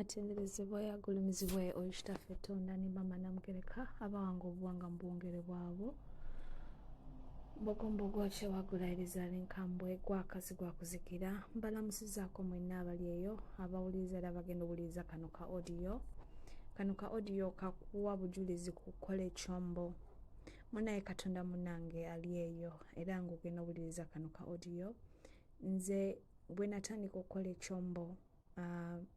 Atenderezebwe agulumizibwe oyo Kitaffe Tonda ne Maama Namugereka abawanga obuwanga mu buwongere bwabwo. Mbogombogo kyewagula erizaala enkambwe gwakazi gwakuzikira. Mbalamusizaako mwenna abali eyo abawuliriza era abagenda owuliriza kano ka audio. Kano ka audio kakuwa bujulizi ku kukola ekyombo. Munaye Katonda munange ali eyo era ng'ogenda owuliriza kano ka audio. Nze bwe natandika okukola ekyombo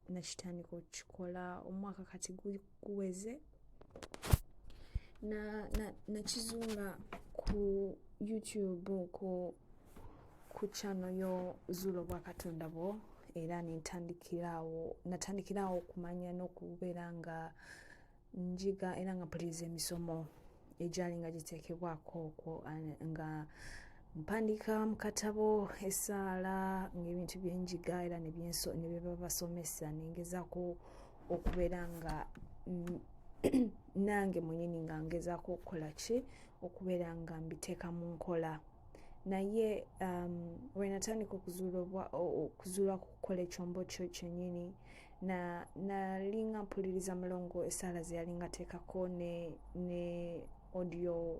nakitandika okukikola omwaka kati guweze. Nakizuula ku YouTube ku channel yo Zuula Obwakatonda Bwo, era nentandikirawo, natandikirawo okumanya n'okubeera nga njiga era nga mpuliriza emisomo egyali nga giteekebwako okwo, nga mpandiika mu katabo essaala ng'ebintu byenjiga era ne byebabasomesa, nengezaako okubeera nga nange mwenyini nga ngezaako okukola ki, okubeera nga mbiteeka mu nkola. Naye lwe natandika okuzuula kukola ekyombo kyo kyennyini, nalinga mpuliriza Mulongo essaala ze yalinga ateekako ne audio.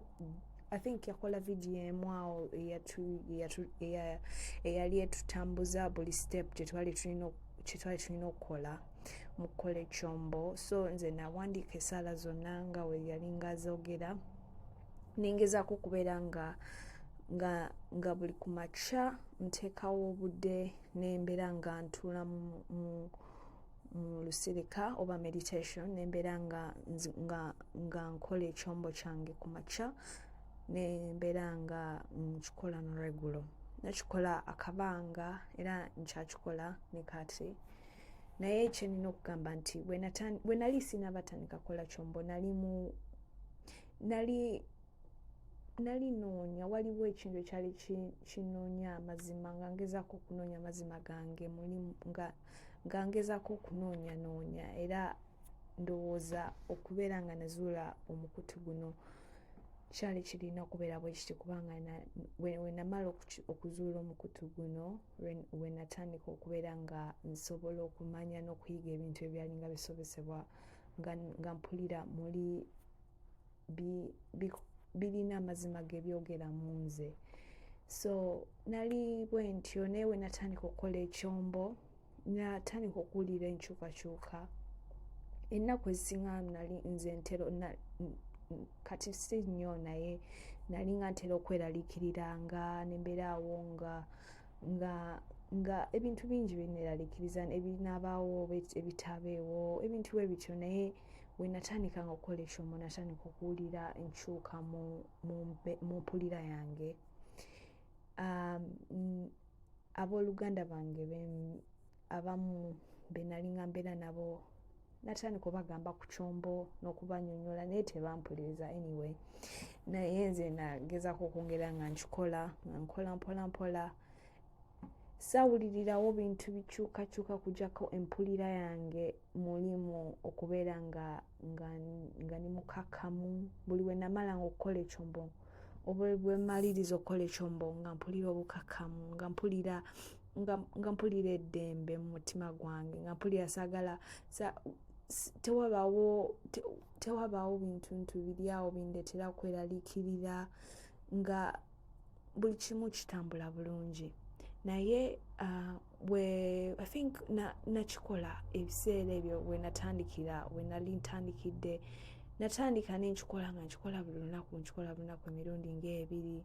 I think yakola vidiyo emu awo eyali etutambuza buli step kyetwali tulina okukola mu kukola ekyombo. So nze nawandiika essaala zonna nga we yalinga azoogera, nengezaako okubeera nga buli ku makya nteekawo obudde nembeera nga ntuula mu lusirika oba meditation, nembeera nga nkola ekyombo kyange ku makya, nembeera nga nkikola nolweggulo. Nakikola akabanga era nkyakikola ne kati. Naye kyenina okugamba nti bwe nali sinnabatandika kukola kyombo, nali noonya, waliwo ekintu ekyali kinoonya amazima, nga ngezaako okunoonya amazima gange muli, nga ngezaako okunoonya noonya. Era ndowooza okubeera nga nazuula omukutu guno kyali kirina okubeera bwe kiti, kubanga we namala okuzuula omukutu guno, we natandika okubeera nga nsobola okumanya n'okuyiga ebintu ebyalinga bisobesebwa, nga mpulira muli birina amazima gebyogera mu nze. So nali bwe ntyo, naye we natandika okukola ekyombo, natandika okuwulira enkyukakyuka. Ennaku ezisinga nali nze ntero, kati si nnyo, naye nali nga ntera okweraliikiriranga nembeeraawo nga ebintu bingi binneeraliikiriza, ebinaabaawo, ebitabeewo, ebintu bwe bityo. Naye we natandikanga okukola ekyombo, natandika okuwulira enkyuka mu mpulira yange. Abooluganda bange abamu be nalinga mbeera nabo, natandika obagamba ku kyombo n'okubanyonyola, naye tebampuliriza. Anyway, naye nze nagezaako okwongera nga nkikola, nga nkola mpola mpola. Saawulirirawo bintu bikyukakyuka kujjako empulira yange mulimu okubeera nga ndi mukakkamu. Buli we namalanga okukola ekyombo oba bwe mmaliriza okukola ekyombo, nga mpulira obukakkamu, nga mpulira eddembe mu mutima gwange, nga mpulira saagala tewabaawo bintu ntu biri awo bindeetera kweraliikirira, nga buli kimu kitambula bulungi. Naye bwe I think nakikola ebiseera ebyo we natandikira, we nali ntandikidde, natandika nenkikola nga nkikola buli lunaku, nkikola buli lunaku emirundi ng'ebiri.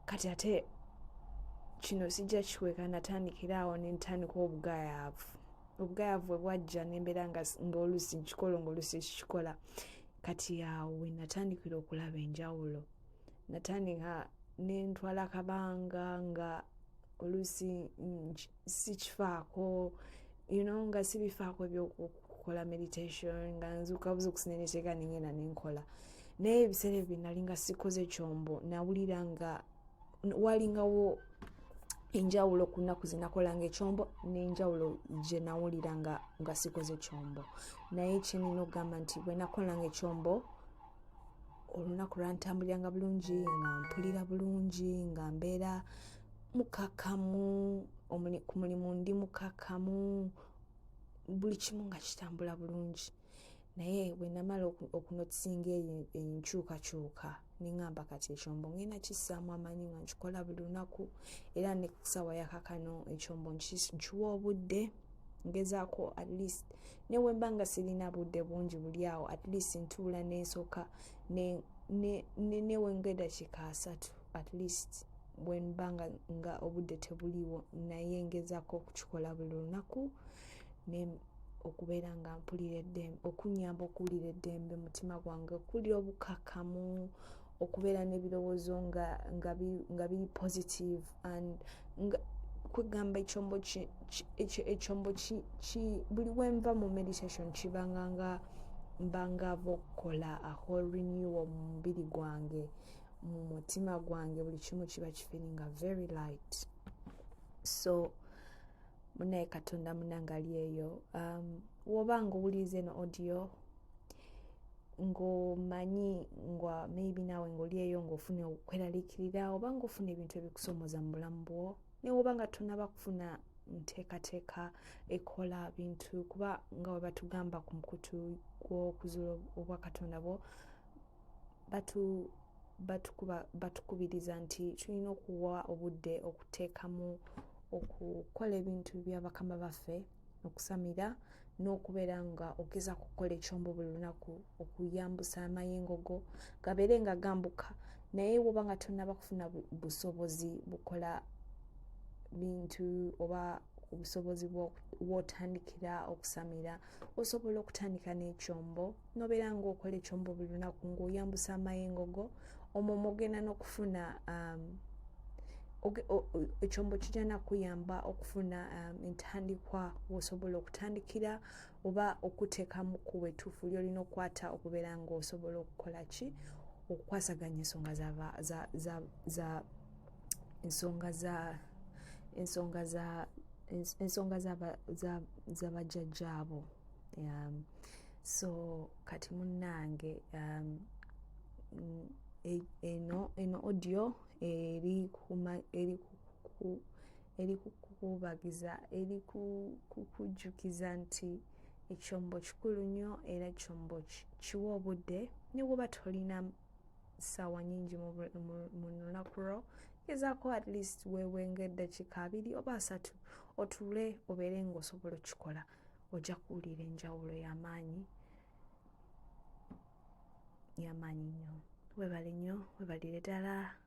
Kati ate kino sijja kikweka, natandikira awo nentandika obugayaavu. Obugayaavu bwe bwajja, nembeera nga oluusi nkikola, ngaoluusi kikikola. Kati awo we natandikira okulaba enjawulo. Natandika nentwala akabanga nga oluusi sikifaako, nga sibifaako ebyokukola meditation, nga nzuuka buzuukusi neneteeka nengenda nenkola. Naye ebiseera ebyo nali nga sikoze kyombo, nawulira nga walingawo enjawulo ku nnaku zenakolanga ekyombo n'enjawulo gye nawulira nga sikoze kyombo. Naye kyenina okugamba nti bwe nakolanga ekyombo, olunaku lwantambuliranga bulungi, nga mpulira bulungi, nga mbeera mukakamu ku mulimu, ndi mukakamu. Buli kimu nga kitambula bulungi. Naye bwe namala okunotisinga eyo enkyukakyuka, neŋŋamba, kati ekyombo ngenda kissaamu amaanyi nga nkikola buli lunaku. Era ne kusaawa yakakano ekyombo nkiwa obudde, ngezaako at least, ne bwe mba nga sirina budde bungi buli awo, at least ntuula nensooka newenga eddakiika 30 at least, bwenba nga obudde tebuliwo, naye ngezaako okukikola buli lunaku okubeera nga mpulira eddembe, okunyamba okuwulira eddembe mutima gwange, okuwulira obukakkamu, okubeera n'ebirowoozo nga biri positive and nga kwegamba ekyombo buli wenva mu meditation kibanga nga mbanga ava okukola a whole renewal mu mubiri gwange, mu mutima gwange. Buli kimu kiba kifeelinga very light. So munaye Katonda munange ali eyo, woba nga owuliriza eno audio ng'omanyi nga maybe naawe ng'oli eyo ng'ofuna okweraliikirira oba ng'ofuna ebintu ebikusoomoza mu bulamu bwo, newoba nga tonaba kufuna nteekateeka ekola bintu, kuba nga bwe batugamba ku mukutu gw'okuzuula obwakatonda bwo, batukubiriza nti tulina okuwa obudde okuteekamu okukola ebintu byabakama baffe, okusamira n'okubeera nga ogeza kukola ekyombo buli lunaku, okuyambusa amayengo go gabeere nga gambuka. Naye woba nga tonaba kufuna busobozi bukola bintu oba obusobozi bwotandikira okusamira, osobola okutandika n'ekyombo nobeera ngaokola ekyombo buli lunaku ng'oyambusa amayengo go. Omwo mwogenda n'okufuna ekyombo kijja nakuyamba okufuna entandikwa wosobola okutandikira oba okuteekamu kkubo ettuufu lyolina okukwata okubeera ng'osobola okukola ki, okukwasaganya ensonga za ensonga za ensonga za ensonga z'abajjajjaabo. So kati munnange, eno audio eri kukubagiza, eri kukujjukiza nti ekyombo kikulu nnyo, era ekyombo kiwa obudde. Ne bwoba tolina ssaawa nyingi mu lunaku lwo, gezaako at least weewenga eddakiika 20 oba 30, otuule obeere ng'osobola okukikola. Ojja kuwulira enjawulo y'amaanyi, y'amaanyi nnyo. Weebale nnyo, weebalire ddala.